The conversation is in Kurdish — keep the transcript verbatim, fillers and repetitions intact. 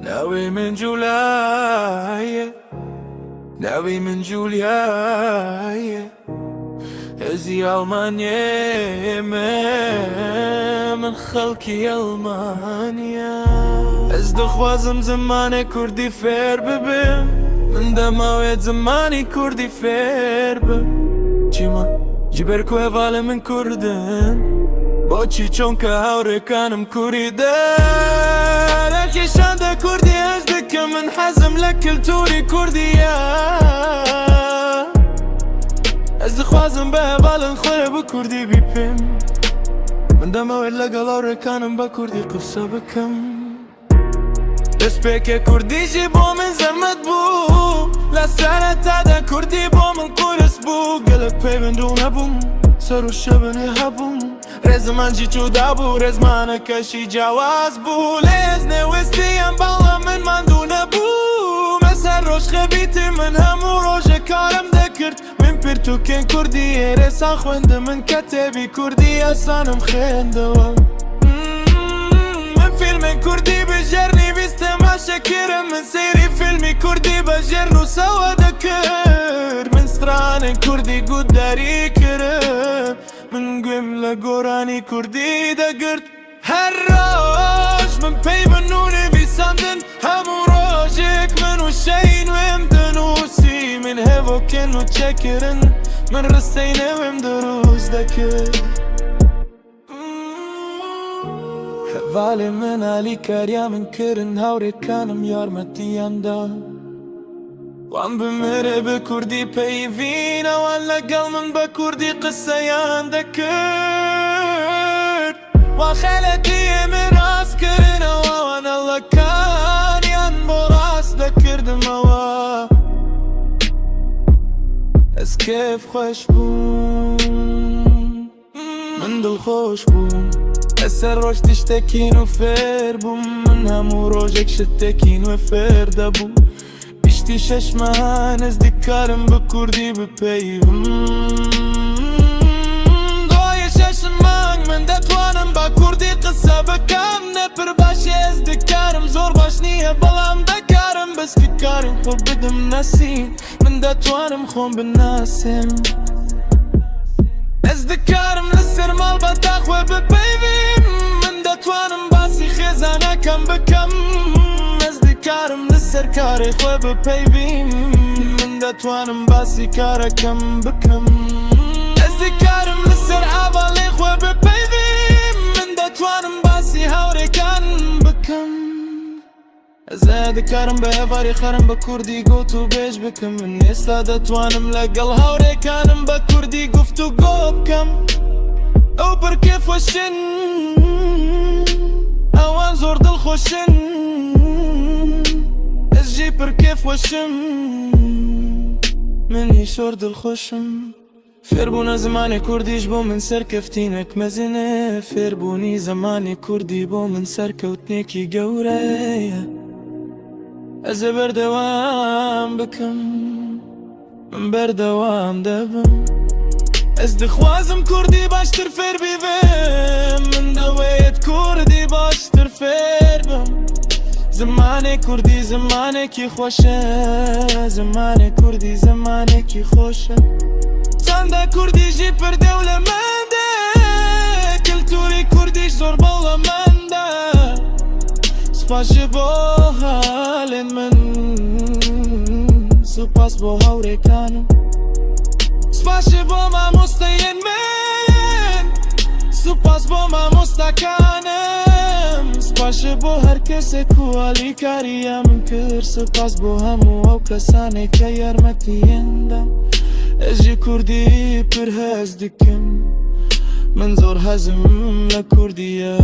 Navê min Jûla ye. Navê min Jûlya ye. Ez ê Almanyê me, min xelkî Almanya. Ez dixwazim zimanê kurdî fêr bibim. Min dema wê zimanî kurdî fêr bim. Çima? Ji ber ku hevalê min kurd in. Boçî? Çonka hawrêkanim kurî de. Her kêşan de kurdî ez dikim, min hezim le kultûrî kurdî ye. Ez dixwazim bi hevalên xwe re bi kurdî bîpim. Min dema wê legel hawrêkanim bi kurdî qise bikim. Destpêkê kurdî jî bo min zehmet bû. Li sereta de kurdî bo min qurs bû. Gelek peyvên rûnebûn, ser û şevên ê hebûn. Rêzman jî cuda bû, rêzmaneke jî cewaz bû. Lê ez nêwestiyam bala min mandû nebû. Ez her roj xebitî, min hemû rojê karem dekird. Min pirtûkên kurdî ê rêsan xwendim, min ketebî kurdî esanim xêndiwa. Min fîlmên kurdî bi jêr nivîs temaşe kirim, min seyrî fîlmî kurdî bi jêr nûsewa dikir. Min stranên kurdî guhdarî kirim, min guhê min li goranî kurdî de girt. Her roj min peyvên nû nivîsandin, hemû rojek min wişeyên wêm dinûsî, min hevokên nû çêkirin, min risteyên wêm dirûst dekir. Hevalên min alîkariya min kirin, hawrêkanim yarmetiyan da. Wan bi min re bi kurdî peyvîn, wan legel min bi kurdî qiseyan dikir. Wan xeletiyê min rast kirin, wan elekaniyan bo rast dekirdim ewa. Ez kêfxweş bûm. Min dilxweş bûm. Ez her roj tiştekî nû fêr bûm. Min hemû rojek şitekî nû fêr debûm. Piştî şeş mehan ez dikarim bi kurdî bipeyivim. Doyê şeş meng min detwanim ba kurdî qise bikim. Ne pir baş ê, ez dikarim, zor baş niye, belam dikarim, bes dikarim xwe bidim nesîn. Min detwanim xwe binasim. Ez dikarim li ser malbata xwe bipeyvim. Min detwanim basî xêzanekem bikim. Ez dikarim li ser karê xwe bipeyvim. Min detwanim basî karekem bikim. Ez dikarim li ser hevalê xwe bipeyvim. Min detwanim basî hawrêkan bikim. Ez ê dikarim bi hevalê xwe re bi kurdî gotûbêj bikim. Min êsta detwanim legel hawrêkanim bi kurdî guftûgo bikim. Ew pir kêfxweş in, ewan zor dilxweş in. Ez jî pir kêfxweş im, min îsor dilxweş im. Fêrbûna zimanê kurdî ji bo min serkeftînek mezin e. Fêrbûnî zimanê kurdî bo min serkewtinekî gewre ye. Ez ê berdewam bikim. Min berdewam debim. Ez dixwazim kurdî baştir fêr bibim. Min dewêt kurdî baştir fêr bim. Zimanê kurdî zimanekî xweş e, zimanê kurdî zimanekî xweş e. Çanda kurdî jî pir dewlemend e, kultûrî kurdî jî zor dewlemend e. Spas ji bo halên min, spas bo hawrêkanim. Spas ji bo mamosteyên min, spas bo mamostakanim. Spas ji bo her kesê ku alîkariya min kir. Spas bo hemû ew kesanê ke yarmetiyên da. Ez ji kurdî pir hez dikim. Min zor hezim li kurdî ye.